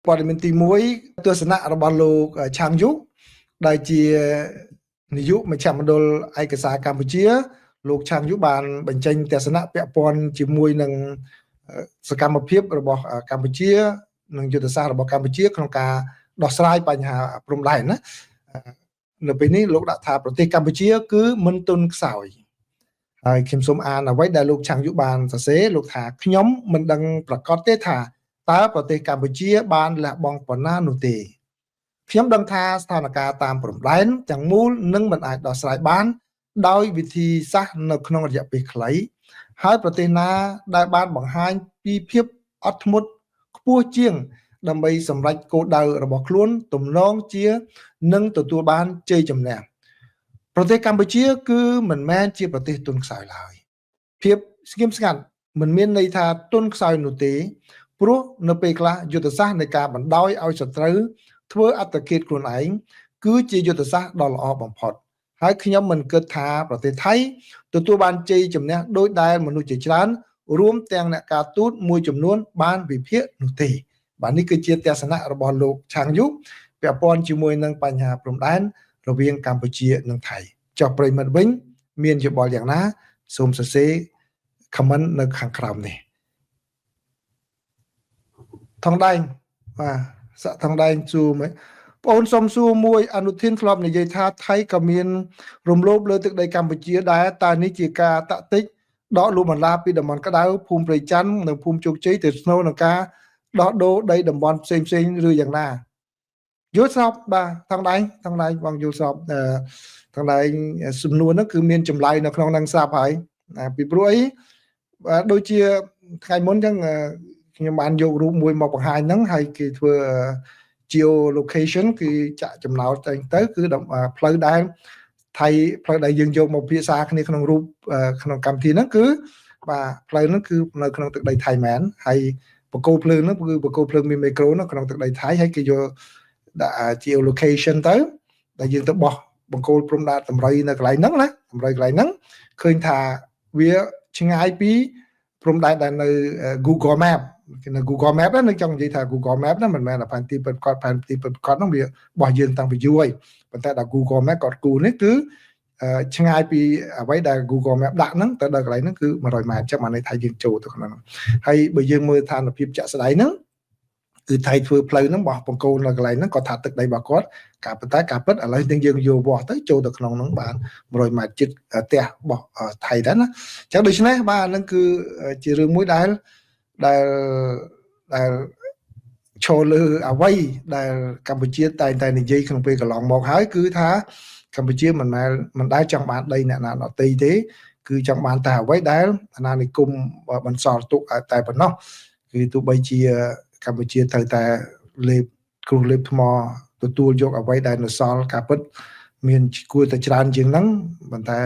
ព័ត៌មានទី1ទស្សនៈរបស់លោកឆាងយុដែលជានាយកមជ្ឈមណ្ឌលឯកសារកម្ពុជា លោកឆាងយុបានបញ្ចេញទស្សនៈពាក់ព័ន្ធជាមួយនឹងសកម្មភាពរបស់កម្ពុជា និងយុទ្ធសាស្ត្ររបស់កម្ពុជា ក្នុងការដោះស្រាយបញ្ហាព្រំដែនណានៅពេលនេះលោកដាក់ថាប្រទេសកម្ពុជា គឺមិនទន់ខ្សោយហើយខ្ញុំសូមអានអ្វីដែលលោកឆាងយុបានសរសេរលោកថាខ្ញុំមិនដឹងប្រកាសទេថាតើប្រទេសកម្ពុជាបានលះបង់ប៉ុណ្ណានោះទេខ្ញុំដឹងថាស្ថានភាពតាមព្រំដែនទាំងមូលនឹងមិនអាចដោះស្រាយបាន ដោយវិធីសាស្ត្រនៅក្នុងរយៈពេលខ្លីហើយប្រទេសណាដែលបានបង្ហាញពីភាពអត់ធ្មត់ខ្ពស់ជាង ដើម្បីសម្រេចគោលដៅរបស់ខ្លួនទំនងជានឹងទទួលបានជ័យជំនះប្រទេសកម្ពុជា គឺមិនមែនជាប្រទេសទុនខ្សោយឡើយភាពស្ងៀមស្ងាត់មិនមានន័យថាទុនខ្សោយនោះទេព្រោះនៅពេលខ្លះយុទ្ធសាស្ត្រនៃការបណ្ដោយឲ្យសត្រូវធ្វើអត្តឃាតខ្លួនឯងគឺជាយុទ្ធសាស្ត្រដ៏ល្អបំផុតហើយខ្ញុំមិនគិតថាប្រទេសថៃទទួលបានជ័យជំនះដោយដែលមនុស្សជាច្រើនរួមទាំងអ្នកការទូតមួយចំនួនបានវិភាគនោះទេបាទនេះគឺជាទស្សនៈរបស់លោកឆាងយុពាក់ព័ន្ធជាមួយនឹងបញ្ហាព្រំដែនរវាងកម្ពុជានិងថៃចុះប្រិយមិត្តវិញ មានយោបល់យ៉ាងណាសូមសរសេរ comment នៅខាងក្រោមនេះថងដែងបាទសាក់ថងដែងសួរមើលបងអូនសុំសួរមួយអនុធានធ្លាប់និយាយថាថៃក៏មានរំលោភលើទឹកដីកម្ពុជាដែរតើនេះជាការតាក់ទិចដកលុបបន្លាពីតំបន់ក្តៅភូមិព្រៃច័ន្ទនិងភូមិជោគជ័យទៅស្នូលនឹងការដោះដូរដីតំបន់ផ្សេងផ្សេងឬយ៉ាងណាយល់ស្របបាទថងដែងថងដែងបងយល់ស្របថងដែងសំណួរហ្នឹងគឺមានចម្លើយនៅក្នុងហ្នឹងស្រាប់ហើយពីព្រោះអីបាទដូចជាថ្ងៃមុនអញ្ចឹងខ្ញុំបានយករូបមួយមកបង្ហាញហ្នឹងហើយគេធ្វើ geo location គឺចាក់ចំណោទទៅទៅគឺផ្លូវដែលថៃផ្លូវដែលយើងយកមកពិភាក្សាគ្នាក្នុងរូបក្នុងកម្មវិធីហ្នឹងគឺបាទផ្លូវហ្នឹងគឺនៅក្នុងទឹកដីថៃមែនហើយបង្គោលភ្លើងហ្នឹងគឺបង្គោលភ្លើងមានមីក្រូនៅក្នុងទឹកដីថៃហើយគេយកដាក់ geo location ទៅដែលយើងទៅបោះបង្គោលព្រំដែនតម្រុយនៅកន្លែងហ្នឹងណាតម្រុយកន្លែងហ្នឹងឃើញថាវាឆ្ងាយពីព្រំដែនដែលនៅ Google Map នៅ Google Map ហ្នឹងចង់និយាយថា Google Map ហ្នឹងមិនមែនតែផែនទីពិតប្រាកដផែនទីពិតប្រាកដហ្នឹងវាបោះយើងតាំងពីយូរហើយប៉ុន្តែដល់ Google Map គាត់គូនេះគឺឆ្ងាយពីអ្វីដែល Google Map ដាក់ហ្នឹងទៅដល់កន្លែងហ្នឹងគឺ100ម៉ែត្រចឹងបានន័យថាយើងចូលទៅក្នុងហ្នឹងហើយបើយើងមើលស្ថានភាពជាក់ស្ដែងហ្នឹងគឺថៃធ្វើផ្លូវហ្នឹងបោះបង្គោលនៅកន្លែងហ្នឹងគាត់ថាទឹកដីរបស់គាត់ការប៉ុន្តែការពិតឥឡូវនឹងយើងយកវាស់ទៅចូលទៅក្នុងហ្នឹងបាន100ម៉ែត្រជិតផ្ទះរបស់ថៃដែរណាអញ្ចឹងដូច្នេះបាទហ្នឹងគឺជារឿងមួយដែលដែលដែលឈរលើអ្វីដែលកម្ពុជាតែងតែនិយាយក្នុងពេលកន្លងមកហើយគឺថាកម្ពុជាមិនដែលមិនដែលចង់បានដីអ្នកណាដទៃទេគឺចង់បានតែអ្វីដែលអាណានិគមបន្សល់ទុកតែប៉ុណ្ណោះគឺទោះបីជាកម្ពុជាត្រូវតែលេបគ្រោះលេបថ្មទទួលយកអ្វីដែលនៅសល់ការពិតមានគួរតែច្រើនជាងហ្នឹងប៉ុន្តែ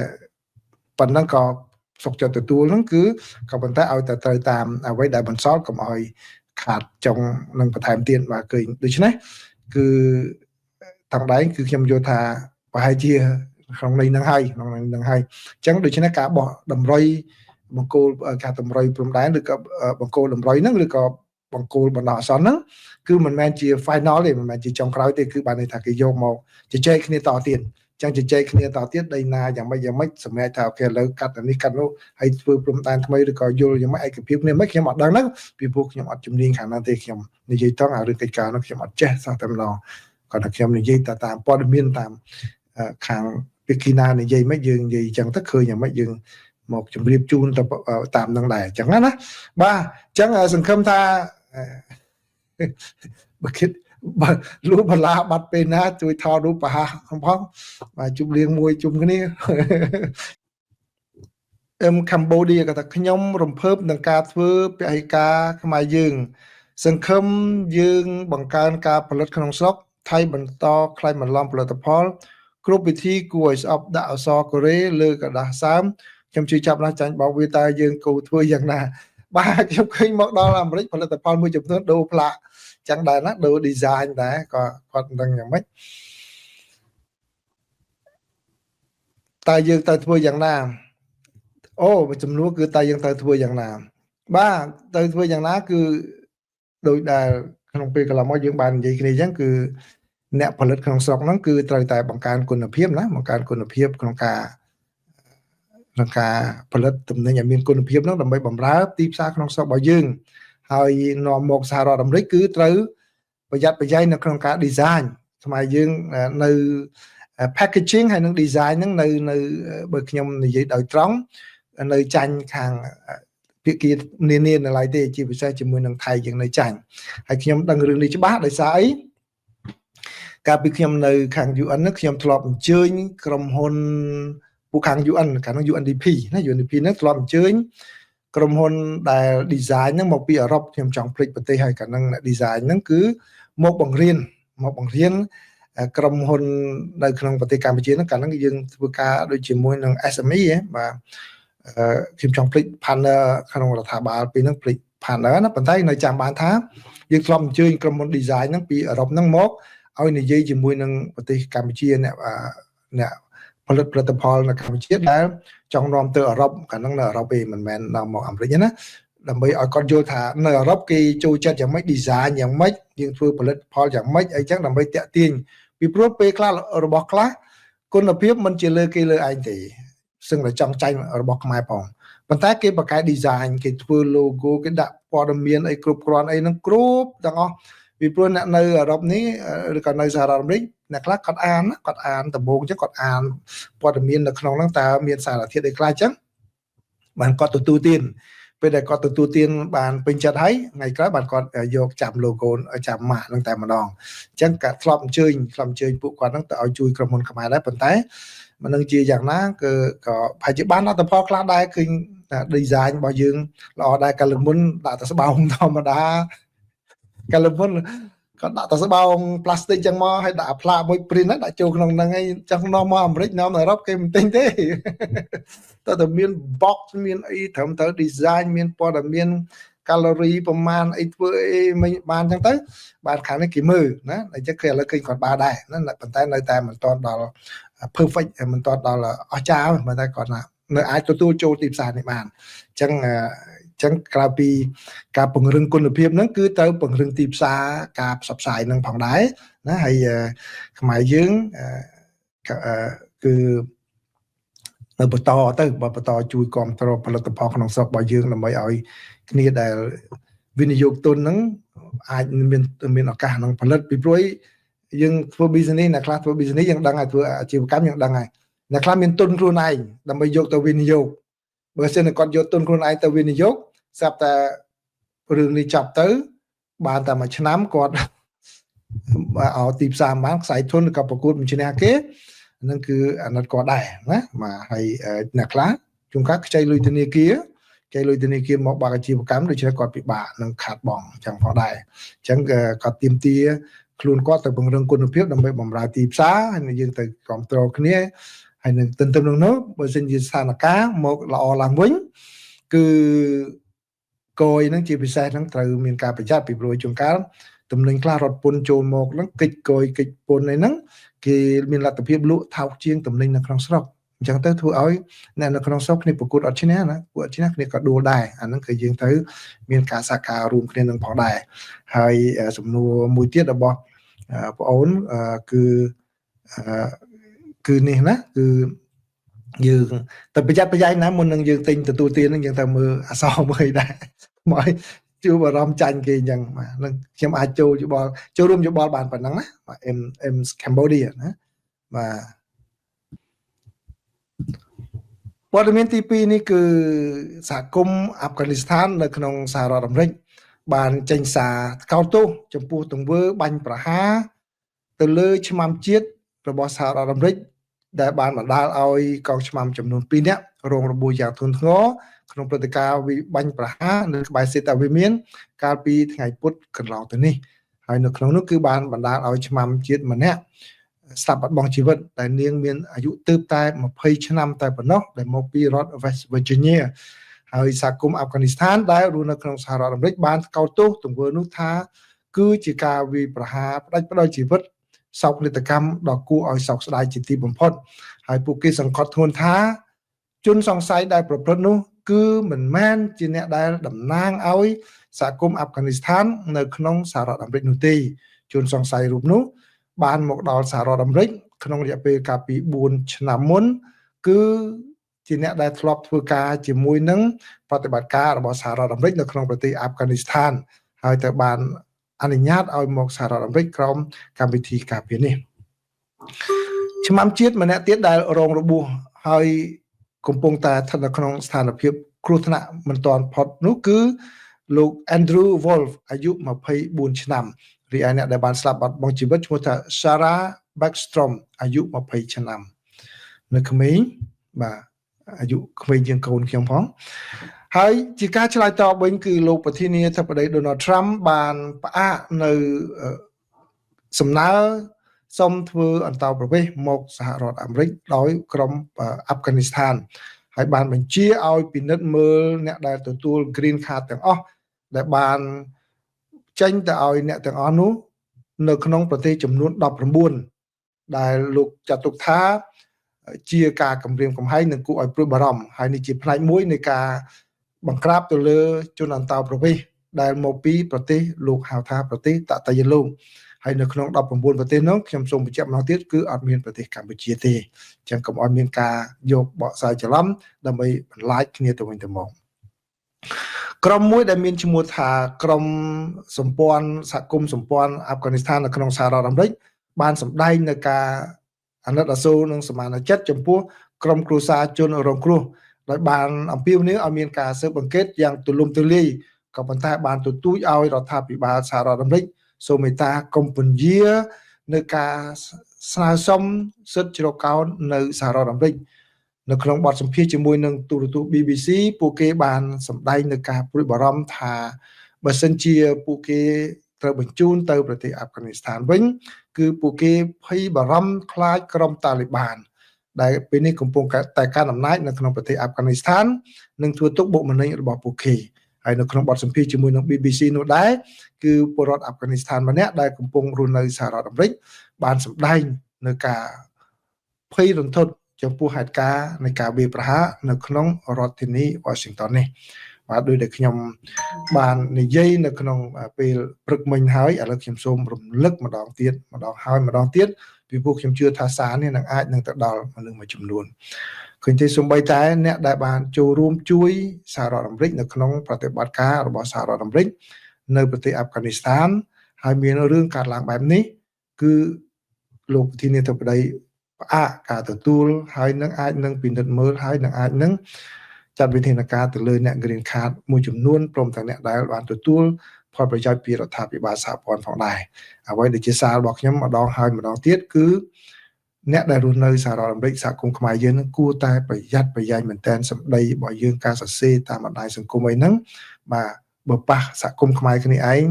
ប៉ុណ្ណឹងក៏សុខចិត្តទទួលហ្នឹងគឺក៏ប៉ុន្តែឲ្យតែត្រូវតាមអ្វីដែលបន្សល់កុំឲ្យខាតចុងនឹងបន្ថែមទៀតបាទឃើញដូច្នេះគឺតង់ដែងគឺខ្ញុំយល់ថាប្រហែលជាក្នុងន័យហ្នឹងហើយក្នុងន័យហ្នឹងហើយអញ្ចឹងដូច្នេះការបោះតម្រុយបង្គោលការតម្រុយព្រំដែនឬក៏បង្គោលតម្រុយហ្នឹងឬក៏បង្គោលបណ្ដោះអាសន្នហ្នឹងគឺមិនមែនជា final ទេមិនមែនជាចុងក្រោយទេគឺបានន័យថាគេយកមកជជែកគ្នាតទៀតចឹងជជែកគ្នាតទៀតដីណាយ៉ាងម៉េចយ៉ាងម៉េចសម្រាប់ថាអូខេឥឡូវកាត់អានេះកាត់នោះហើយធ្វើព្រំដែនថ្មីឬក៏យល់យ៉ាងម៉េចឯកភាពគ្នាមិនខ្ញុំអត់ដឹងហ្នឹងពីព្រោះខ្ញុំអត់ជំនាញខាងហ្នឹងទេខ្ញុំនិយាយតង់អារឿងកិច្ចការនោះខ្ញុំអត់ចេះសោះតែម្ដងគាត់ថាខ្ញុំនិយាយតែតាមព័ត៌មានតាមខាងពីគីណានិយាយមិនយើងនិយាយចឹងទៅឃើញយ៉ាងម៉េចយើងមកជម្រាបជូនទៅតាមនឹងដែរអញ្ចឹងណាបាទអញ្ចឹងសង្ឃឹមថាបើគិតបើលួបលាបាត់ពេលណាជួយថតរូបប្រហាផងបាទជប់លៀងមួយជុំគ្នាអឹមកម្ពុជាគាត់ថាខ្ញុំរំភើបនឹងការធ្វើពហិការខ្មែរយើង សង្ឃឹមយើងបង្កើនការផលិតក្នុងស្រុកថៃបន្តក្លែងបន្លំផលិតផល គ្រប់វិធីគួរឲ្យស្អប់ដាក់អក្សរកូរ៉េលើក្រដាសសើមខ្ញុំជឿចាប់ណាស់ចាញ់បោកវាតើយើងគួរធ្វើយ៉ាងណាបាទខ្ញុំឃើញមកដល់អាមេរិកផលិតផលមួយចំនួនដូរផ្លាកចឹងដែរណាដូរ design ដែរក៏គាត់មិនដឹងយ៉ាងម៉េចតើយើងត្រូវធ្វើយ៉ាងណាអូចំនួនគឺតើយើងត្រូវធ្វើយ៉ាងណាបាទត្រូវធ្វើយ៉ាងណាគឺដោយដែល ក្នុងពេលកន្លងមកយើងបាននិយាយគ្នាអញ្ចឹងគឺអ្នកផលិតក្នុងស្រុកហ្នឹងគឺត្រូវតែបង្កើនគុណភាពណាបង្កើនគុណភាពក្នុងការផលិតទំនិញឲ្យមានគុណភាពហ្នឹងដើម្បីបម្រើទីផ្សារក្នុងស្រុករបស់យើងហើយនាំមកសហរដ្ឋអាមេរិកគឺត្រូវប្រយ័ត្នប្រយែងនៅក្នុងការ design ខ្មែរយើងនៅ packaging ហើយនឹង design ហ្នឹងនៅបើខ្ញុំនិយាយដោយត្រង់នៅចាញ់ខាងភាគីនានានៅឡើយទេជាពិសេសជាមួយនឹងថៃយើងនៅចាញ់ហើយខ្ញុំដឹងរឿងនេះច្បាស់ដោយសារអីកាលពីខ្ញុំនៅខាង UN ហ្នឹងខ្ញុំធ្លាប់អញ្ជើញក្រុមហ៊ុនពួកខាង UN ខាង UNDP ណា UNDP ហ្នឹងធ្លាប់អញ្ជើញក្រុមហ៊ុនដែល design ហ្នឹងមកពីអឺរ៉ុបខ្ញុំចង់ភ្លេចប្រទេសហើយកាលហ្នឹងអ្នក design ហ្នឹងគឺមកបង្រៀនក្រុមហ៊ុននៅក្នុងប្រទេសកម្ពុជាហ្នឹងកាលហ្នឹងយើងធ្វើការដូចជាមួយនឹង SME ហ៎បាទខ្ញុំចង់ភ្លេច partner ក្នុងរដ្ឋាភិបាលពេលហ្នឹងភ្លេច partner ណាប៉ុន្តែនៅចាំបានថាយើងធ្លាប់អញ្ជើញក្រុមហ៊ុន design ហ្នឹងពីអឺរ៉ុបហ្នឹងមកឲ្យនិយាយជាមួយនឹងប្រទេសកម្ពុជាអ្នកអ្នកផលិតផលិតផលនៅកម្ពុជាដែលចង់នាំទៅអឺរ៉ុបកាលហ្នឹងនៅអឺរ៉ុបទេមិនមែននាំមកអាមេរិកទេណាដើម្បីឲ្យគាត់យល់ថានៅអឺរ៉ុបគេចូលចិត្តយ៉ាងម៉េច design យ៉ាងម៉េចយើងធ្វើផលិតផលយ៉ាងម៉េចអីចឹងដើម្បីតាក់ទាញពីព្រោះពេលខ្លះរបស់ខ្លះគុណភាពមិនជាលើគេលើឯងទេសឹងតែចង់ចាញ់របស់ខ្មែរផងប៉ុន្តែគេបកកែ design គេធ្វើ logo គេដាក់ព័ត៌មានអីគ្រប់គ្រាន់អីហ្នឹងគ្រប់ទាំងអស់ពីព្រោះអ្នកនៅអឺរ៉ុបនេះឬក៏នៅសហរដ្ឋអាមេរិកអ្នកខ្លះគាត់អានគាត់អានដំបូងចឹងគាត់អានព័ត៌មាននៅក្នុងហ្នឹងតើមានសារធាតុអីខ្លះចឹងបានគាត់ទទួលទានពេលដែលគាត់ទទួលទានបានពេញចិត្តហើយថ្ងៃក្រោយបានគាត់យកចាំ logo ចាំម៉ាកហ្នឹងតែម្ដងអញ្ចឹងក៏ធ្លាប់អញ្ជើញពួកគាត់ហ្នឹងទៅឲ្យជួយក្រុមហ៊ុនខ្មែរដែរប៉ុន្តែមិននឹងជាយ៉ាងណាគឺក៏ប្រហែលជាបានលទ្ធផលខ្លះដែរឃើញ design របស់យើងល្អដែរកាលមុនដាក់តែស្បោងធម្មតាកាលមុនគាត់ដាក់តែស្បោងផ្លាស្ទិកចឹងមកហើយដាក់ផ្លាកមួយ print ហ្នឹងដាក់ចូលក្នុងហ្នឹងហើយចង់នាំមកអាមេរិកនាំទៅអឺរ៉ុបគេមិនទិញទេតើតែមាន box មានអីត្រឹមត្រូវ design មានព័ត៌មានកាឡូរីប្រមាណអីធ្វើអីមិនបានចឹងទៅបាទខាងនេះគេមើលណាអញ្ចឹងគេឥឡូវឃើញគាត់បានដែរណាប៉ុន្តែនៅតែមិនទាន់ដល់ perfect មិនទាន់ដល់អស្ចារ្យប៉ុន្តែគាត់ណានៅអាចទទួលចូលទីផ្សារនេះបានអញ្ចឹងក្រៅពីការពង្រឹងគុណភាពហ្នឹងគឺត្រូវពង្រឹងទីផ្សារការផ្សព្វផ្សាយហ្នឹងផងដែរណាហើយខ្មែរយើងគឺនៅបន្តទៅបើបន្តជួយគ្រប់គ្រងផលិតផលក្នុងស្រុករបស់យើងដើម្បីឲ្យគ្នាដែលវិនិយោគទុនហ្នឹងអាចមានឱកាសក្នុងផលិតពីព្រោះយើងធ្វើ business អ្នកខ្លះធ្វើ business យើងដឹងហើយធ្វើអាជីវកម្មយើងដឹងហើយអ្នកខ្លះមានទុនខ្លួនឯងដើម្បីយកទៅវិនិយោគបើសិនតែគាត់យកទុនខ្លួនឯងទៅវិនិយោគស្រាប់តែរឿងនេះចប់ទៅបានតែមួយឆ្នាំគាត់ឲ្យទីផ្សារបានខ្សែធនក៏ប្រកួតមិនឈ្នះគេហ្នឹងគឺអាណិតគាត់ដែរណាបាទហើយអ្នកខ្លះជួនកាលខ្ចីលុយធនាគារគេលុយធនាគារមកបើកអាជីវកម្មដូច្នេះគាត់ពិបាកនឹងខាតបង់អញ្ចឹងផងដែរអញ្ចឹងគាត់ទាមទារខ្លួនគាត់ទៅពង្រឹងគុណភាពដើម្បីបម្រើទីផ្សារហើយយើងទៅគ្រប់គ្រងគ្នាហើយនឹងទន្ទឹមនឹងនោះបើសិនជាស្ថានភាពមកល្អឡើងវិញគឺគយហ្នឹងជាពិសេសហ្នឹងត្រូវមានការប្រយ័ត្នពីព្រោះជួនកាលទំនិញខ្លះរត់ពន្ធចូលមកហ្នឹងកិច្ចគយកិច្ចពន្ធអីហ្នឹងគេមានលទ្ធភាពលក់ថោកជាងទំនិញនៅក្នុងស្រុកអញ្ចឹងទៅធ្វើឲ្យអ្នកនៅក្នុងស្រុកគ្នាប្រកួតអត់ឈ្នះណាពួកអត់ឈ្នះគ្នាក៏ដួលដែរអាហ្នឹងគឺយើងត្រូវមានការសហការរួមគ្នានឹងផងដែរហើយសំណួរមួយទៀតរបស់ប្អូនគឺគឺនេះណាគឺយើងតែប្រយ័ត្នប្រយែងណាមុននឹងយើងទិញទទួលទានហ្នឹងយើងត្រូវមើលអក្សរមើលដែរមកឲ្យជួបអារម្មណ៍ចាញ់គេអញ្ចឹងបាទនឹងខ្ញុំអាចចូលយោបល់ចូលរួមយោបល់បានប៉ុណ្ណឹងណាបាទ M M Cambodia ណាបាទព័ត៌មានទី2នេះគឺសហគមន៍អាហ្វហ្គានីស្ថាននៅក្នុងសហរដ្ឋអាមេរិកបានចេញសារថ្កោលទោសចំពោះទង្វើបាញ់ប្រហារទៅលើឆ្មាំជាតិរបស់សហរដ្ឋអាមេរិកដែលបានបណ្ដាលឲ្យកងឆ្មាំចំនួន2នាក់រងរបួសយ៉ាងធ្ងន់ធ្ងរក្នុងព្រឹត្តិការណ៍វិបាញ់ប្រហារនៅក្បែរសេតវិមានកាលពីថ្ងៃពុធកន្លងទៅនេះហើយនៅក្នុងនោះគឺបានបណ្ដាលឲ្យឆ្មាំជាតិម្នាក់ស្លាប់បាត់បង់ជីវិតដែលនាងមានអាយុទើបតែ20ឆ្នាំតែប៉ុណ្ណោះដែលមកពីរដ្ឋ West Virginia ហើយសហគមន៍អាហ្វហ្គានីស្ថានដែលរស់នៅក្នុងសហរដ្ឋអាមេរិកបានថ្កោលទោសទង្វើនោះថាគឺជាការវាយប្រហារផ្ដាច់ផ្ដោយជីវិតសោកនាដកម្មដ៏គួរឲ្យសោកស្ដាយជាទីបំផុតហើយពួកគេសង្កត់ធ្ងន់ថាជនសង្ស័យដែលប្រព្រឹត្តនោះគឺមិនមែនជាអ្នកដែលតំណាងឲ្យ សហគមន៍អាហ្វហ្គានីស្ថាននៅក្នុងសហរដ្ឋអាមេរិកនោះទេជនសង្ស័យរូបនោះបានមកដល់សហរដ្ឋអាមេរិកក្នុងរយៈពេលកាលពី4ឆ្នាំមុនគឺជាអ្នកដែលធ្លាប់ធ្វើការជាមួយនឹងប្រតិបត្តិការរបស់សហរដ្ឋអាមេរិកនៅក្នុងប្រទេសអាហ្វហ្គានីស្ថានហើយត្រូវបានអនុញ្ញាតឲ្យមកសហរដ្ឋអាមេរិកក្រោមកម្មវិធីការពារនេះឆ្មាំជាតិម្នាក់ទៀតដែលរងរបួសហើយកំពុងតែស្ថិតនៅក្នុងស្ថានភាពគ្រោះថ្នាក់មិនទាន់ផុតនោះគឺលោក Andrew Wolf អាយុ24ឆ្នាំរីឯអ្នកដែលបានស្លាប់បាត់បង់ជីវិតឈ្មោះថា Sarah Beckstrom អាយុ20ឆ្នាំនៅក្មេងបាទអាយុក្មេងជាងកូនខ្ញុំផងហើយជាការឆ្លើយតបវិញគឺលោកប្រធានាធិបតី Donald Trump បានផ្អាកនៅសំណើសុំធ្វើអន្តោប្រវេសន៍មកសហរដ្ឋអាមេរិកដោយក្រុមអាហ្វហ្គានីស្ថានហើយបានបញ្ជាឲ្យពិនិត្យមើលអ្នកដែលទទួល Green Card ទាំងអស់ដែលបានចេញទៅឲ្យអ្នកទាំងអស់នោះនៅក្នុងប្រទេសចំនួន19ដែលលោកចាត់ទុកថាជាការគំរាមកំហែងនិងគួរឲ្យព្រួយបារម្ភហើយនេះជាផ្នែកមួយនៃការបង្ក្រាបទៅលើជនអន្តោប្រវេសន៍ដែលមកពីប្រទេសលោកហៅថាប្រទេសតតិយលោកហើយនៅក្នុង19ប្រទេសនោះខ្ញុំសូមបញ្ជាក់ម្ដងទៀតគឺអត់មានប្រទេសកម្ពុជាទេអញ្ចឹងកុំឲ្យមានការយកបកស្រាយច្រឡំដើម្បីបន្លាចគ្នាទៅវិញទៅមកក្រុមមួយដែលមានឈ្មោះថាក្រុមសម្ព័ន្ធសហគមន៍សម្ព័ន្ធអាហ្វហ្គានីស្ថាននៅក្នុងសហរដ្ឋអាមេរិកបានសម្ដែងនៅការអាណិតអាសូរនិងសមានចិត្តចំពោះក្រុមគ្រួសារជនរងគ្រោះដោយបានអំពាវនាវឲ្យមានការស៊ើបអង្កេតយ៉ាងទូលំទូលាយក៏ប៉ុន្តែបានទទូចឲ្យរដ្ឋាភិបាលសហរដ្ឋអាមេរិកសូមមេត្តាកុំពន្យានៅការស្នើសុំសិទ្ធិជ្រកកោននៅសហរដ្ឋអាមេរិកនៅក្នុងបទសម្ភាសន៍ជាមួយនឹងទូរទស្សន៍ BBC ពួកគេបានសម្ដែងនៅការព្រួយបារម្ភថាបើសិនជាពួកគេត្រូវបញ្ជូនទៅប្រទេសអាហ្វហ្គានីស្ថានវិញគឺពួកគេភ័យបារម្ភខ្លាចក្រុមតាលីបានដែលពេលនេះកំពុងតែកាន់អំណាចនៅក្នុងប្រទេសអាហ្វហ្គានីស្ថាននិងធ្វើទុកបុកម្នេញរបស់ពួកគេហើយនៅក្នុងបទសម្ភាសន៍ជាមួយនឹង BBC នោះដែរគឺពលរដ្ឋអាហ្វហ្គានីស្ថានម្នាក់ដែលកំពុងរស់នៅសហរដ្ឋអាមេរិកបានសម្ដែងនៅការភ័យរន្ធត់ចំពោះហេតុការណ៍នៃការវាយប្រហារនៅក្នុងរដ្ឋធានី Washington នេះបាទដោយដែលខ្ញុំបាននិយាយនៅក្នុងពេលព្រឹកមិញហើយឥឡូវខ្ញុំសូមរំលឹកម្ដងទៀតម្ដងហើយម្ដងទៀតពីព្រោះខ្ញុំជឿថាសារនេះនឹងអាចនឹងទៅដល់មនុស្សមួយចំនួនឃើញទេសំបីតែអ្នកដែលបានចូលរួមជួយសហរដ្ឋអាមេរិកនៅក្នុងប្រតិបត្តិការរបស់សហរដ្ឋអាមេរិកនៅប្រទេសអាហ្វហ្គានីស្ថានហើយមានរឿងកើតឡើងបែបនេះគឺលោកប្រធានាធិបតីផ្អាកការទទួលហើយនឹងអាចនឹងពិនិត្យមើលហើយនឹងអាចនឹងចាត់វិធានការទៅលើអ្នក Green Card មួយចំនួនព្រមទាំងអ្នកដែលបានទទួលផលប្រយោជន៍ពីរដ្ឋាភិបាលសហព័ន្ធផងដែរអ្វីដែលជាសាររបស់ខ្ញុំម្ដងហើយម្ដងទៀតគឺអ្នកដែលរស់នៅសហរដ្ឋអាមេរិកសហគមន៍ខ្មែរយើងនឹងគួរតែប្រយ័ត្នប្រយែងមែនទែនសម្ដីរបស់យើងការសរសេរតាមបណ្ដាញសង្គមអីហ្នឹងបាទបើប៉ះសហគមន៍ខ្មែរគ្នាឯង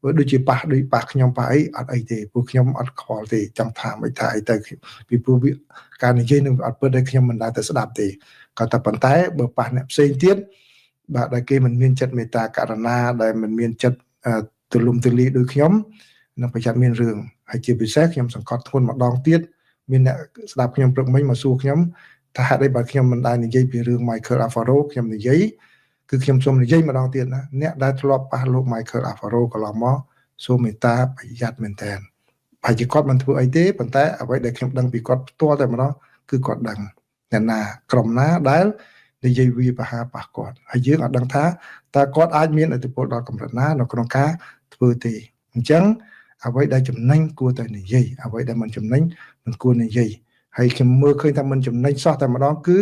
បើដូចជាប៉ះដូចប៉ះខ្ញុំប៉ះអីអត់អីទេព្រោះខ្ញុំអត់ខ្វល់ទេចង់ថាមិនថាអីទៅពីព្រោះវាការនិយាយនឹងអត់ពិតដែលខ្ញុំមិនដែលទៅស្ដាប់ទេក៏តែប៉ុន្តែបើប៉ះអ្នកផ្សេងទៀតបាទដែលគេមិនមានចិត្តមេត្តាករណាដែលមិនមានចិត្តទូលំទូលាយដូចខ្ញុំនឹងប្រយ័ត្នមានរឿងហើយជាពិសេសខ្ញុំសង្កត់ធ្ងន់ម្ដងទៀតមានអ្នកស្ដាប់ខ្ញុំព្រឹកមិញមកសួរខ្ញុំថាហេតុអីបើខ្ញុំមិនដែលនិយាយពីរឿង Michael Alfaro ខ្ញុំនិយាយគឺខ្ញុំសូមនិយាយម្ដងទៀតណាអ្នកដែលធ្លាប់ប៉ះលោក Michael Alfaro កន្លងមកសូមមេត្តាប្រយ័ត្នមែនតើប្រហែលជាគាត់មិនធ្វើអីទេប៉ុន្តែអ្វីដែលខ្ញុំដឹងពីគាត់ផ្ទាល់តែម្ដងគឺគាត់ដឹងអ្នកណាក្រុមណាដែលនិយាយវាប្រហារប៉ះគាត់ហើយយើងអត់ដឹងថាតើគាត់អាចមានឥទ្ធិពលដល់កម្រិតណានៅក្នុងការធ្វើទេអញ្ចឹងអ្វីដែលចំណេញគួរតែនិយាយអ្វីដែលមិនចំណេញមិនគួរនិយាយហើយខ្ញុំមើលឃើញថាមិនចំណេញសោះតែម្ដងគឺ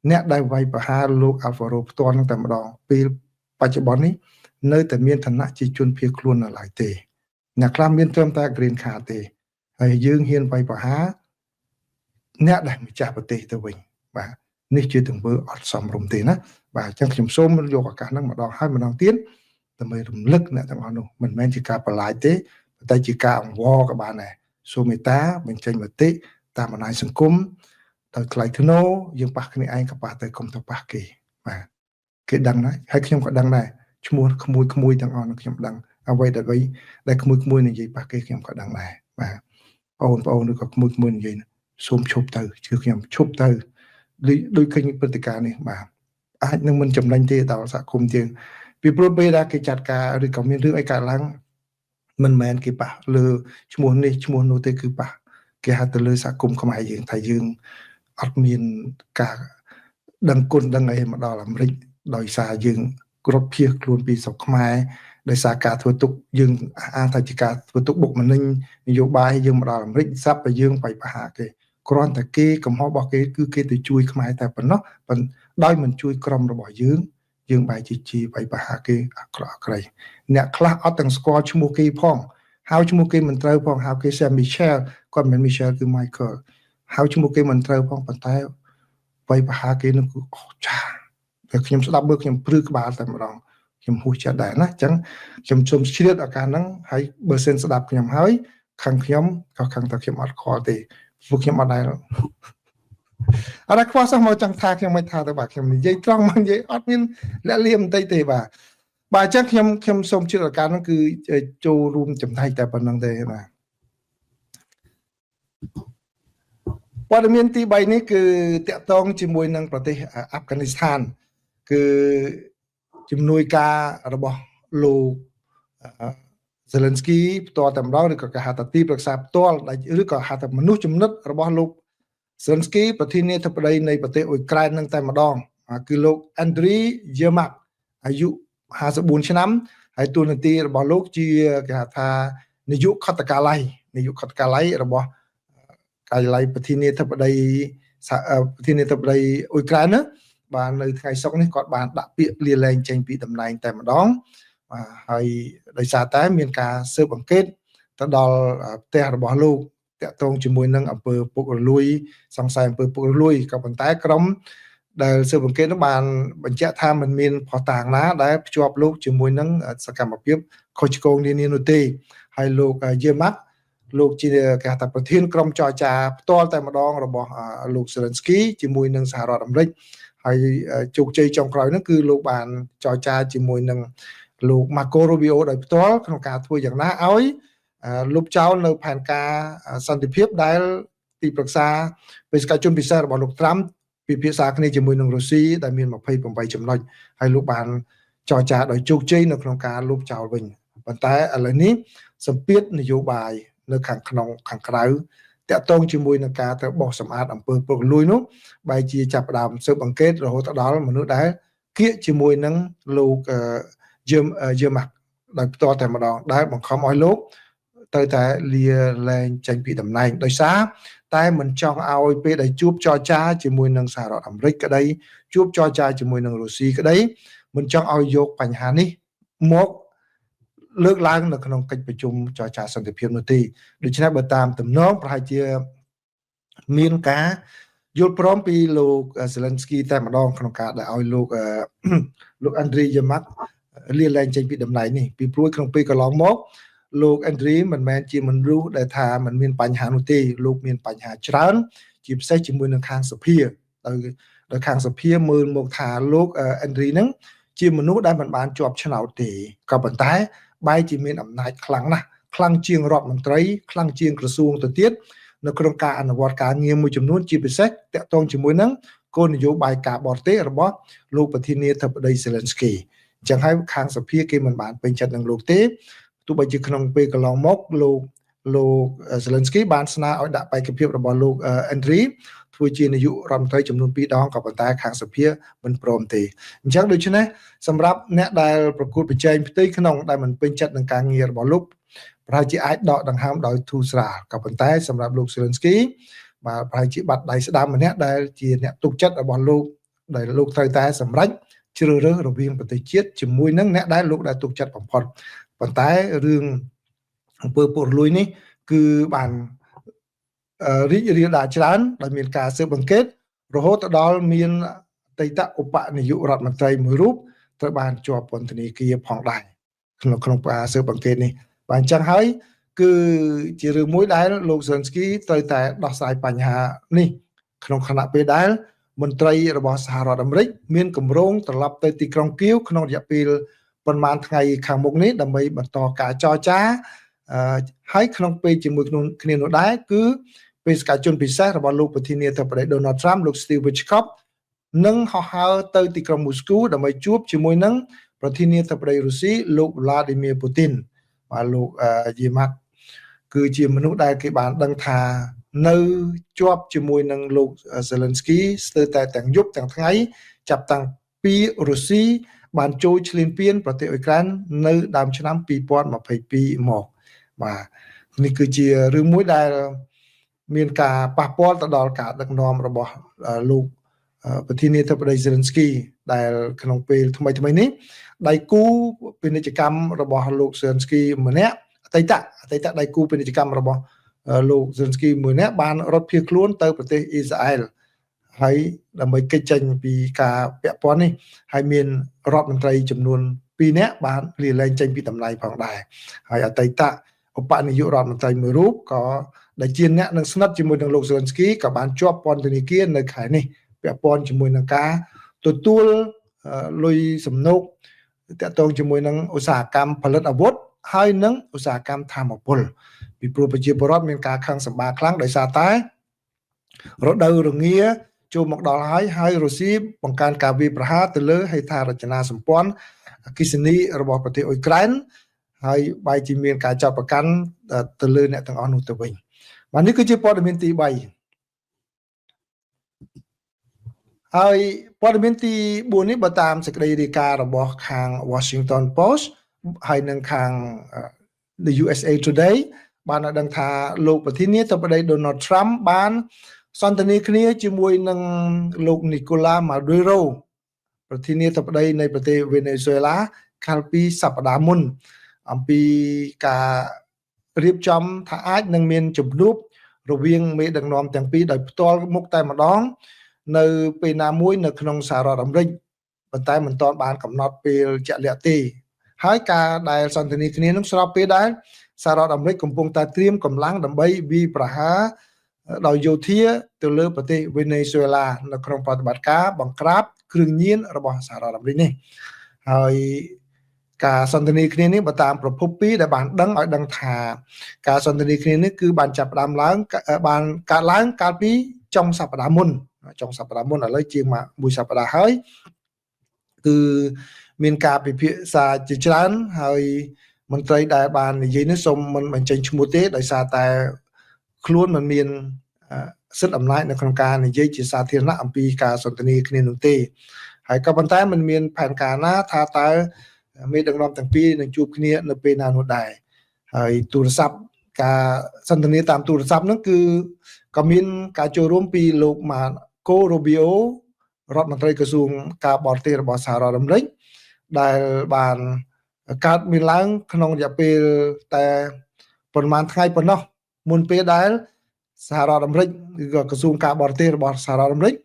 អ្នកដែលវាយប្រហារលោក Alfaro ផ្ទាល់នឹងតែម្ដងពេលបច្ចុប្បន្ននេះនៅតែមានឋានៈជាជនភៀសខ្លួននៅឡើយទេអ្នកខ្លះមានត្រឹមតែ green card ទេហើយយើងហ៊ានវាយប្រហារអ្នកដែលម្ចាស់ប្រទេសទៅវិញបាទនេះជាទង្វើអត់សមរម្យទេណាបាទអញ្ចឹងខ្ញុំសូមយកឱកាសហ្នឹងម្ដងហើយម្ដងទៀតដើម្បីរំលឹកអ្នកទាំងអស់នោះមិនមែនជាការបន្លាចទេតែជាការអង្វរក៏បានដែរសូមមេត្តាបញ្ចេញមតិតាមបណ្ដាញសង្គមដោយថ្លៃថ្នូរយើងប៉ះគ្នាឯងក៏ប៉ះទៅកុំទៅប៉ះគេបាទគេដឹងដែរហើយខ្ញុំក៏ដឹងដែរឈ្មោះក្មួយក្មួយទាំងអស់នោះខ្ញុំដឹងអ្វីដែលដែលក្មួយក្មួយនិយាយប៉ះគេខ្ញុំក៏ដឹងដែរបាទបងប្អូនឬក៏ក្មួយក្មួយនិយាយសូមឈប់ទៅជឿខ្ញុំឈប់ទៅដូចឃើញព្រឹត្តិការណ៍នេះបាទអាចនឹងមិនចំណេញទេដល់សហគមន៍យើងពី ពីព្រោះពេលដែលគេចាត់ការឬក៏មានរឿងអីកើតឡើងមិនមែនគេប៉ះលើឈ្មោះនេះឈ្មោះនោះទេគឺប៉ះគេហៅទៅលើសហគមន៍ខ្មែរយើងថាយើងអត់មានការដឹងគុណដឹងអីមកដល់អាមេរិកដោយសារយើងគ្រប់ភៀសខ្លួនពីស្រុកខ្មែរដោយសារការធ្វើទុកយើងអះអាងថាជាការធ្វើទុកបុកម្នេញនយោបាយយើងមកដល់អាមេរិកស្រាប់តែយើងបាយប្រហារគេគ្រាន់តែគេកំហុសរបស់គេគឺគេទៅជួយខ្មែរតែប៉ុណ្ណោះប៉ុន្តែដោយមិនជួយក្រុមរបស់យើងយើងបែរជាជាបាយប្រហារគេអាក្រក់អាក្រៃអ្នកខ្លះអត់ទាំងស្គាល់ឈ្មោះគេផងហៅឈ្មោះគេមិនត្រូវផងហៅគេ Sam Michelle គាត់មិនមែន Michelle គឺ Michael ហៅឈ្មោះគេមិនត្រូវផងប៉ុន្តែបាយប្រហារគេនឹងគឺអស្ចារ្យតែខ្ញុំស្ដាប់មើលខ្ញុំព្រឺក្បាលតែម្ដងខ្ញុំហួសចិត្តដែរណាអញ្ចឹងខ្ញុំសូមជ្រាបឱកាសហ្នឹងហើយបើសិនស្ដាប់ខ្ញុំហើយខាងខ្ញុំក៏ខាងតែខ្ញុំអត់ខ្វល់ទេពួកខ្ញុំអត់ដែរអត់ខ្វល់សោះមកចង់ថាខ្ញុំមិនថាទៅបាទខ្ញុំនិយាយត្រង់មកនិយាយអត់មានលាក់លៀមបន្តិចទេបាទបាទអញ្ចឹងខ្ញុំខ្ញុំសូមជឿឱកាសហ្នឹងគឺចូលរួមចំណែកតែប៉ុណ្្នឹងទេបាទព័ត៌មានទី3នេះគឺតាក់ទងជាមួយនឹងប្រទេសអាហ្វហ្គានីស្ថានគឺជំនួយការរបស់លោកសេលិនស្គីផ្ទាល់តែម្ដងឬក៏គេហៅថាទីប្រឹក្សាផ្ទាល់ឬក៏ហៅថាមនុស្សចំណិតរបស់លោកសេលិនស្គីប្រធានាធិបតីនៃប្រទេសអ៊ុយក្រែននឹងតែម្ដងគឺលោកអាន់ដ្រីយេម៉ាក់អាយុ54ឆ្នាំហើយតួនាទីរបស់លោកជាគេហៅថានាយកខុទ្ទកាល័យនាយកខុទ្ទកាល័យរបស់ការិយាល័យប្រធានាធិបតីប្រធានាធិបតីអ៊ុយក្រែនណាបាទនៅថ្ងៃសុក្រនេះគាត់បានដាក់ពាក្យលាលែងចេញពីតំណែងតែម្ដងបាទហើយដោយសារតែមានការស៊ើបអង្កេតទៅដល់ផ្ទះរបស់លោកតាក់ទងជាមួយនឹងអំពើពុករលួយសង្ស័យអំពើពុករលួយក៏ប៉ុន្តែក្រុមដែលស៊ើបអង្កេតនោះបានបញ្ជាក់ថាมันមានភស្តុតាងណាដែលភ្ជាប់លោកជាមួយនឹងសកម្មភាពខុសឆ្គងនានានោះទេហើយលោកយេម៉ាក់លោកជាគេហៅថាប្រធានក្រុមចរចាផ្ទាល់តែម្ដងរបស់លោកសេលិនស្គីជាមួយនឹងសហរដ្ឋអាមេរិកហើយជោគជ័យចុងក្រោយនោះគឺលោកបានចរចាជាមួយនឹងលោកម៉ាកូរូប៊ីអូដោយផ្ទាល់ក្នុងការធ្វើយ៉ាងណាឲ្យលុបចោលនៅផែនការសន្តិភាពដែលទីប្រឹក្សាបេសកជនពិសេសរបស់លោកត្រាំពិភាក្សាគ្នាជាមួយនឹងរុស្ស៊ីដែលមាន28ចំណុចហើយលោកបានចរចាដោយជោគជ័យនៅក្នុងការលុបចោលវិញប៉ុន្តែឥឡូវនេះសម្ពាធនយោបាយនៅខាងក្នុងខាងក្រៅតាក់ទងជាមួយនឹងការទៅបោះសម្អាតអំពើពុករលួយនោះបែរជាចាប់ផ្ដើមស៊ើបអង្កេតរហូតដល់មនុស្សដែលគៀកជាមួយនឹងលោកយឺយឺម៉ាក់ដោយផ្ទាល់តែម្ដងដែលបង្ខំឲ្យលោកត្រូវតែលាលែងចេញពីតំណែងដោយសារតែមិនចង់ឲ្យពេលដែលជួបចរចាជាមួយនឹងសហរដ្ឋអាមេរិកក្តីជួបចរចាជាមួយនឹងរុស្ស៊ីក្តីមិនចង់ឲ្យយកបញ្ហានេះមកលើកឡើងនៅក្នុងកិច្ចប្រជុំចរចាសន្តិភាពនោះទេដូច្នេះបើតាមទំនងប្រហែលជាមានការយល់ព្រមពីលោកសេលិនស្គីតែម្ដងក្នុងការដែលឲ្យលោកលោកអាន់ដ្រីយេម៉ាក់លាលែងចេញពីតំណែងនេះពីព្រោះក្នុងពេលកន្លងមកលោកអាន់ដ្រីមិនមែនជាមនុស្សដែលថាមិនមានបញ្ហានោះទេលោកមានបញ្ហាច្រើនជាពិសេសជាមួយនឹងខាងសភាដោយដោយខាងសភាមើលមកថាលោកអាន់ដ្រីហ្នឹងជាមនុស្សដែលមិនបានជាប់ឆ្នោតទេក៏ប៉ុន្តែបែរជាមានអំណាចខ្លាំងណាស់ខ្លាំងជាងរដ្ឋមន្ត្រីខ្លាំងជាងក្រសួងទៅទៀតនៅក្នុងការអនុវត្តការងារមួយចំនួនជាពិសេសតាក់ទងជាមួយនឹងគោលនយោបាយការបរទេសរបស់លោកប្រធានាធិបតីសេលិនស្គីអញ្ចឹងហើយខាងសភាគេមិនបានពេញចិត្តនឹងលោកទេទោះបីជាក្នុងពេលកន្លងមកលោកលោកសេលិនស្គីបានស្នើឲ្យដាក់បេក្ខភាពរបស់លោកអេនរីធ្វើជានាយករដ្ឋមន្ត្រីចំនួន2ដងក៏ប៉ុន្តែខាងសភាមិនព្រមទេអញ្ចឹងដូច្នេះសម្រាប់អ្នកដែលប្រកួតប្រជែងផ្ទៃក្នុងដែលមិនពេញចិត្តនឹងការងាររបស់លោកប្រហែលជាអាចដកដង្ហើមដោយធូរស្រាលក៏ប៉ុន្តែសម្រាប់លោកសេលិនស្គីបាទប្រហែលជាបាត់ដៃស្ដាំម្នាក់ដែលជាអ្នកទុកចិត្តរបស់លោកដែលលោកត្រូវតែសម្រេចជ្រើសរើសរវាងប្រទេសជាតិជាមួយនឹងអ្នកដែលលោកដែលទុកចិត្តបំផុតប៉ុន្តែរឿងអំពើពុករលួយនេះគឺបានរីករាលដាលច្រើនដោយមានការស៊ើបអង្កេតរហូតទៅដល់មានអតីតឧបនាយករដ្ឋមន្ត្រីមួយរូបត្រូវបានជាប់ពន្ធនាគារផងដែរក្នុងក្នុងការស៊ើបអង្កេតនេះបាទអញ្ចឹងហើយគឺជារឿងមួយដែលលោកសេលិនស្គីត្រូវតែដោះស្រាយបញ្ហានេះក្នុងខណៈពេលដែលមន្ត្រីរបស់សហរដ្ឋអាមេរិកមានគម្រោងត្រឡប់ទៅទីក្រុងគៀវក្នុងរយៈពេលប៉ុន្មានថ្ងៃខាងមុខនេះដើម្បីបន្តការចរចាហើយក្នុងពេលជាមួយគ្នានោះដែរគឺបេសកជនពិសេសរបស់លោកប្រធានាធិបតី Donald Trump លោក Steve Witkoff នឹងហោះហើរទៅទីក្រុងមូស្គូដើម្បីជួបជាមួយនឹងប្រ ប្រធានាធិបតីរុស្ស៊ីលោកវ្លាឌីមៀពូទីនបាទលោកយេម៉ាក់គឺជាមនុស្សដែលគេបានដឹងថានៅជាប់ជាមួយនឹងលោកសេលិនស្គីស្ទើរតែទាំងយប់ទាំងថ្ងៃចាប់តាំងពីរុស្ស៊ីបានចូលឈ្លានពានប្រទេសអ៊ុយក្រែននៅដើមឆ្នាំ2022មកបាទនេះគឺជារឿងមួយដែលមានការប៉ះពាល់ទៅដល់ការដឹកនាំរបស់លោកប្រធានាធិបតីសេលិនស្គីដែលក្នុងពេលថ្មីថ្មីនេះដៃគូពាណិជ្ជកម្មរបស់លោកសេលិនស្គីម្នាក់អតីតអតីតដៃគូពាណិជ្ជកម្មរបស់លោកសេលិនស្គីមួយនាក់បានរត់ភៀសខ្លួនទៅប្រទេសអ៊ីស្រាអែលហើយដើម្បីគេចចេញពីការពាក់ព័ន្ធនេះហើយមានរដ្ឋមន្ត្រីចំនួន2នាក់បានលាលែងចេញពីតំណែងផងដែរហើយអតីតឧបនាយករដ្ឋមន្ត្រីមួយរូបក៏ដែលជាអ្នកនឹងស្និទ្ធជាមួយនឹងលោកសេលិនស្គីក៏បានជាប់ពន្ធនាគារនៅខែនេះពាក់ព័ន្ធជាមួយនឹងការទទួលលុយសំណូកតាក់ទងជាមួយនឹងឧស្សាហកម្មផលិតអាវុធហើយនិងឧស្សាហកម្មធម្មពលពីព្រោះប្រជាពលរដ្ឋមានការខឹងសម្បាខ្លាំងដោយសារតែរដូវរងាចូលមកដល់ហើយហើយរុស្ស៊ីបង្កើនការវាយប្រហារទៅលើហេដ្ឋារចនាសម្ព័ន្ធអគ្គិសនីរបស់ប្រទេសអ៊ុយក្រែនហើយបែរជាមានការចាប់ប្រកាន់ទៅលើអ្នកទាំងអស់នោះទៅវិញបាទនេះគឺជាព័ត៌មានទី3ហើយព័ត៌មានទី4នេះបើតាមសេចក្តីរាយការណ៍របស់ខាង Washington Post ហើយនិងខាង The USA Today បានឲ្យដឹងថាលោកប្រធានាធិបតី Donald Trump បានសន្ទនាគ្នាជាមួយនឹងលោក Nicolas Maduro ប្រធានាធិបតីនៃប្រទេសវេណេស៊ុយអេឡាកាលពីសប្តាហ៍មុនអំពីការរៀបចំថាអាចនឹងមានជំនួបរវាងមេដឹកនាំទាំងពីរដោយផ្ទាល់មុខតែម្ដងនៅពេលណាមួយនៅក្នុងសហរដ្ឋអាមេរិកប៉ុន្តែមិនទាន់បានកំណត់ពេលជាក់លាក់ទេហើយការដែលសន្ទនាគ្នានឹងស្របពេលដែលសហរដ្ឋអាមេរិកកំពុងតែត្រៀមកម្លាំងដើម្បីវាយប្រហារដោយយោធាទៅលើប្រទេសវេណេស៊ុយអេឡានៅក្នុងប្រតិបត្តិការបង្ក្រាបគ្រឿងញៀនរបស់សហរដ្ឋអាមេរិកនេះហើយការសន្ទនាគ្នានេះបើតាមប្រភពពីរដែលបានដឹងឲ្យដឹងថាការសន្ទនាគ្នានេះគឺបានចាប់ផ្ដើមឡើងបានកើតឡើងកាលពីចុងសប្តាហ៍មុនចុងសប្តាហ៍មុនឥឡូវជាងមួយសប្តាហ៍ហើយគឺមានការពិភាក្សាជាច្រើនហើយមន្ត្រីដែលបាននិយាយនេះសូមមិនបញ្ចេញឈ្មោះទេដោយសារតែខ្លួនមិនមានសិទ្ធិអំណាចនៅក្នុងការនិយាយជាសាធារណៈអំពីការសន្ទនាគ្នានោះទេហើយក៏ប៉ុន្តែมันមានផែនការណាថាតើមេដឹកនាំទាំងពីរនឹងជួបគ្នានៅពេលណានោះដែរហើយទូរស័ព្ទការសន្ទនាតាមទូរស័ព្ទហ្នឹងគឺក៏មានការចូលរួមពីលោកម៉ាកូរូប៊ីអូរដ្ឋមន្ត្រីក្រសួងការបរទេសរបស់សហរដ្ឋអាមេរិកដែលបានកើតមានឡើងក្នុងរយៈពេលតែប្រហែលថ្ងៃប៉ុណ្ណោះមុនពេលដែលសហរដ្ឋអាមេរិកឬក៏ក្រសួងការបរទេសរបស់សហរដ្ឋអាមេរិក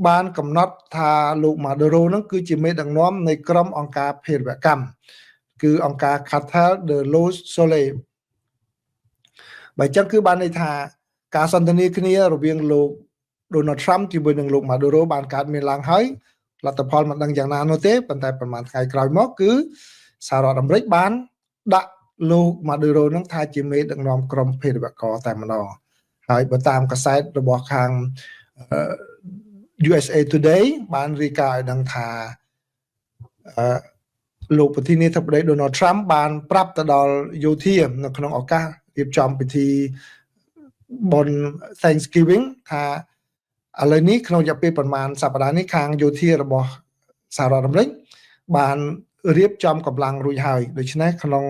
បានកំណត់ថាលោកម៉ាដូរ៉ូនឹងគឺជាមេដឹកនាំនៃក្រុមអង្គការភេរវកម្មគឺអង្គការ Cartel de los Soles បើអញ្ចឹងគឺបានន័យថាការសន្ទនាគ្នារវាងលោក Donald Trump ជាមួយនឹងលោក Maduro បានកើតមានឡើងហើយលទ្ធផលមិនដឹងយ៉ាងណានោះទេប៉ុន្តែប្រហែលថ្ងៃក្រោយមកគឺសហរដ្ឋអាមេរិកបានដាក់លោក Maduro នឹងថាជាមេដឹកនាំក្រុមភេរវករតែម្ដងហើយបើតាមកាសែតរបស់ខាង USA Today បានរាយការណ៍ឲ្យដឹងថាលោកប្រធានាធិបតី Donald Trump បានប្រាប់ទៅដល់យោធានៅក្នុងឱកាសរៀបចំពិធីបុណ្យ Thanksgiving ថាឥឡូវនេះក្នុងរយៈពេលប្រមាណសប្តាហ៍នេះខាងយោធារបស់សហរដ្ឋអាមេរិកបានរៀបចំកម្លាំងរួចហើយដូច្នេះក្នុង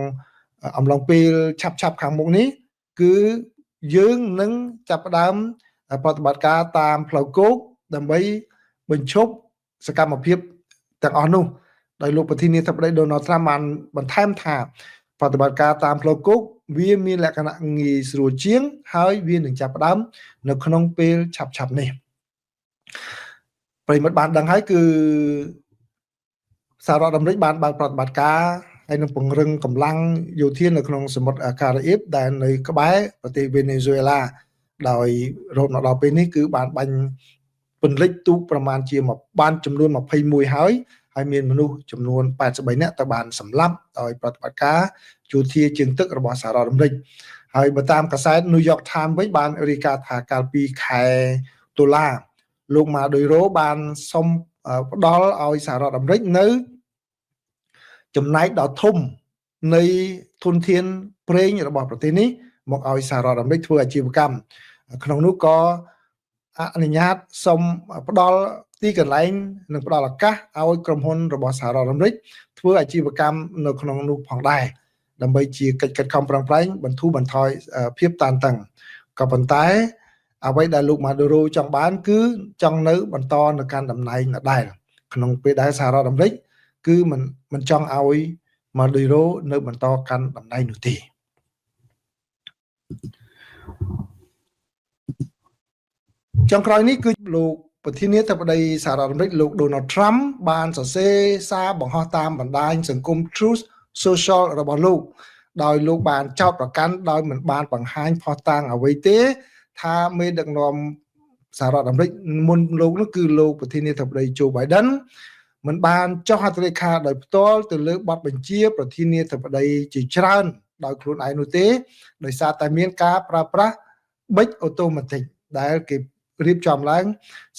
អំឡុងពេលឆាប់ឆាប់ខាងមុខនេះគឺយើងនឹងចាប់ផ្ដើមប្រតិបត្តិការតាមផ្លូវគោកដើម្បីបញ្ឈប់សកម្មភាពទាំងអស់នោះដោយលោកប្រធានាធិបតី Donald Trump បានបន្ថែមថាប្រតិបត្តិការតាមផ្លូវគោកវាមានលក្ខណៈងាយស្រួលជាងហើយវានឹងចាប់ផ្ដើមនៅក្នុងពេលឆាប់ឆាប់នេះប្រិយមិត្តបានដឹងហើយគឺសហរដ្ឋអាមេរិកបានបើកប្រតិបត្តិការហើយនឹងពង្រឹងកម្លាំងយោធានៅក្នុងសមុទ្រការីអ៊ីបដែលនៅក្បែរប្រទេសវេណេស៊ុយអេឡាដោយរហូតមកដល់ពេលនេះគឺបានបាញ់ពន្លិចទូកប្រមាណជាបានចំនួន21ហើយហើយមានមនុស្សចំនួន83នាក់ទៅបានសម្លាប់ដោយប្រតិបត្តិការយោធាជើងទឹករបស់សហរដ្ឋអាមេរិកហើយបើតាមកាសែត New York Times វិញបានរាយការណ៍ថាកាលពីខែតុលាលោកម៉ាដូរ៉ូបានសុំផ្ដល់ឲ្យសហរដ្ឋអាមេរិកនៅ ចំណែកដ៏ធំនៃធនធានប្រេងរបស់ប្រទេសនេះមកឲ្យសហរដ្ឋអាមេរិកធ្វើអាជីវកម្មក្នុងនោះក៏អនុញ្ញាតសូមផ្ដល់ទីកន្លែងនិងផ្ដល់ឱកាសឲ្យក្រុមហ៊ុនរបស់សហរដ្ឋអាមេរិកធ្វើអាជីវកម្មនៅក្នុងនោះផងដែរដើម្បីជាកិច្ចខិតខំប្រឹងប្រែងបន្ធូរបន្ថយភាពតានតឹងក៏ប៉ុន្តែអ្វីដែលលោកម៉ាឌូរ៉ូចង់បានគឺចង់នៅបន្តនៅកាន់តំណែងដដែលក្នុងពេលដែលសហរដ្ឋអាមេរិកគឺមិនមិនចង់ឲ្យម៉ាឌូរ៉ូនៅបន្តកាន់តំណែងនោះទេចុងក្រោយនេះគឺលោកប្រធានាធិបតីសហរដ្ឋអាមេរិកលោក Donald Trump បានសរសេរសារបង្ហោះតាមបណ្ដាញសង្គម Truth Social របស់លោកដោយលោកបានចោទប្រកាន់ដោយមិនបានបង្ហាញភស្តុតាងអ្វីទេថាមេដឹកនាំសហរដ្ឋអាមេរិកមុនលោកនោះគឺលោកប្រធានាធិបតី Joe Biden មិនបានចុះហត្ថលេខាដោយផ្ទាល់ទៅលើបទបញ្ជាប្រធានាធិបតីជាច្រើនដោយខ្លួនឯងនោះទេដោយសារតែមានការប្រើប្រាស់ប៊ិច automatic ដែលគេរៀបចំឡើង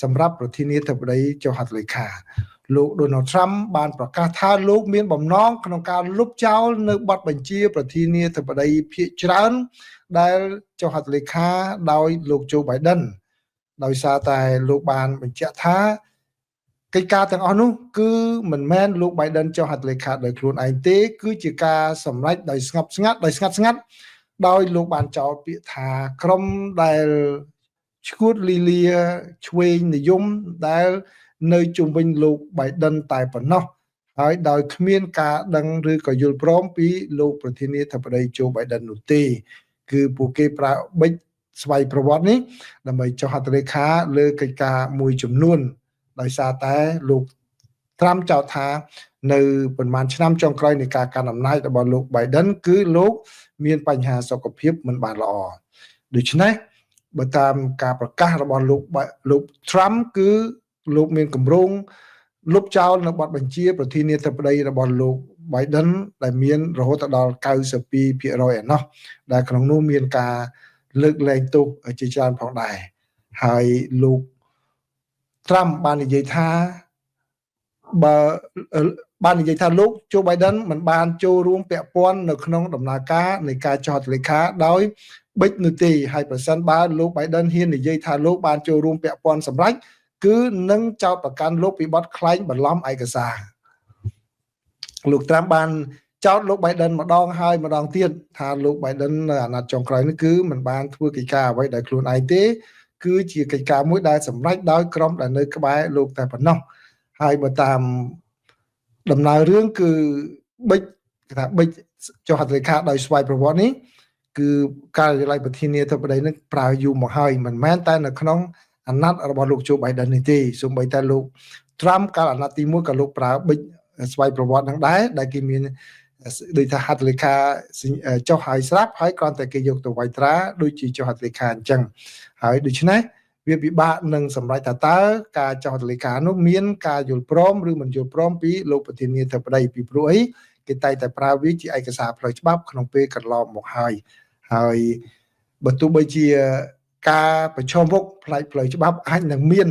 សម្រាប់ប្រធានាធិបតីចុះហត្ថលេខាលោក Donald Trump បានប្រកាសថាលោកមានបំណងក្នុងការលុបចោលនៅបទបញ្ជាប្រធានាធិបតីភាគច្រើនដែលចុះហត្ថលេខាដោយលោក Joe Biden ដោយសារតែលោកបានបញ្ជាក់ថាកិច្ចការទាំងអស់នោះគឺមិនមែនលោក Biden ចុះហត្ថលេខាដោយខ្លួនឯងទេគឺជាការសម្រេចដោយស្ងប់ស្ងាត់ដោយស្ងាត់ស្ងាត់ដោយលោកបានចោទពាក្យថាក្រុមដែលឈួតលីលាឆ្វេងនិយមដែលនៅជុំវិញលោក Biden តែប៉ុណ្ណោះហើយដោយគ្មានការដឹងឬក៏យល់ព្រមពីលោកប្រធានាធិបតី Joe Biden នោះទេគឺពួកគេប្រើប៊ិចស្វ័យប្រវត្តិនេះដើម្បីចុះហត្ថលេខាលើកិច្ចការមួយចំនួនដោយសារតែលោកត្រាំចោទថានៅប្រហែលឆ្នាំចុងក្រោយនៃការកាន់អំណាចរបស់លោក Biden គឺលោកមានបញ្ហាសុខភាពមិនបានល្អដូច្នេះបើតាមការប្រកាសរបស់លោកលោក Trump គឺលោកមានគម្រោងលុបចោលនៅបទបញ្ជាប្រធានាធិបតីរបស់លោក Biden ដែលមានរហូតដល់92%ឯណោះដែលក្នុងនោះមានការលើកលែងទោសជាច្រើនផងដែរហើយលោក Trump បាននិយាយថាបើបាននិយាយថាលោក Joe Biden មិនបានចូលរួមពាក់ព័ន្ធនៅក្នុងដំណើរការនៃការចុះហត្ថលេខាដោយប៊ិចនោះទេហើយប្រសិនបើលោក Biden ហ៊ាននិយាយថាលោកបានចូលរួមពាក់ព័ន្ធសម្រេចគឺនឹងចោទប្រកាន់លោកពីបទក្លែងបន្លំឯកសារលោកត្រាំបានចោទលោក Biden ម្ដងហើយម្ដងទៀតថាលោក Biden នៅអាណត្តិចុងក្រោយនេះគឺមិនបានធ្វើកិច្ចការអ្វីដោយខ្លួនឯងទេគឺជាកិច្ចការមួយដែលសម្រេចដោយក្រុមដែលនៅក្បែរលោកតែប៉ុណ្ណោះហើយបើតាមដំណើររឿងគឺប៊ិចគេថាប៊ិចចុះហត្ថលេខាដោយស្វ័យប្រវត្តិនេះគឺការិយាល័យប្រធានាធិបតីនឹងប្រើយូរមកហើយមិនមែនតែនៅក្នុងអាណត្តិរបស់លោក Joe Biden នេះទេសូម្បីតែលោក Trump កាលអាណត្តិទី1ក៏លោកប្រើប៊ិចស្វ័យប្រវត្តិនឹងដែរដែលគេមានដូចថាហត្ថលេខាចុះហើយស្រាប់ហើយគ្រាន់តែគេយកទៅវាយត្រាដូចជាចុះហត្ថលេខាអញ្ចឹងហើយដូច្នេះវាពិបាកនឹងសម្រេចថាតើការចុះហត្ថលេខានោះមានការយល់ព្រមឬមិនយល់ព្រមពីលោកប្រធានាធិបតីពីព្រោះអីគេតែងតែប្រើវាជាឯកសារផ្លូវច្បាប់ក្នុងពេលកន្លងមកហើយហើយបើទោះបីជាការប្រឈមមុខផ្នែកផ្លូវច្បាប់អាចនឹងមាន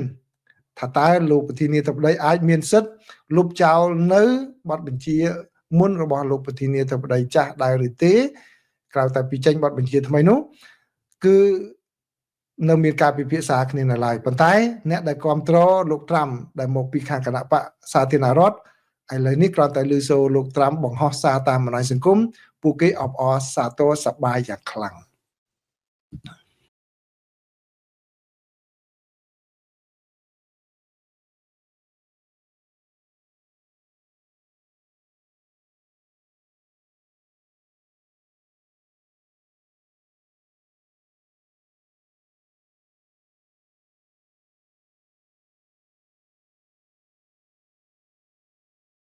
ថាតើលោកប្រធានាធិបតីអាចមានសិទ្ធិលុបចោលនៅបទបញ្ជាមុនរបស់លោកប្រធានាធិបតីចាស់ដែរឬទេក្រៅតែពីចេញបទបញ្ជាថ្មីនោះគឺនៅមានការពិភាក្សាគ្នានៅឡើយប៉ុន្តែអ្នកដែលគ្រប់គ្រងលោកត្រាំដែលមកពីខាងគណបក្សសាធារណរដ្ឋឥឡូវនេះគ្រាន់តែឮសូរលោកត្រាំបង្ហោះសារតាមបណ្ដាញសង្គមពួកគេអបអរសាទរសប្បាយយ៉ាងខ្លាំង។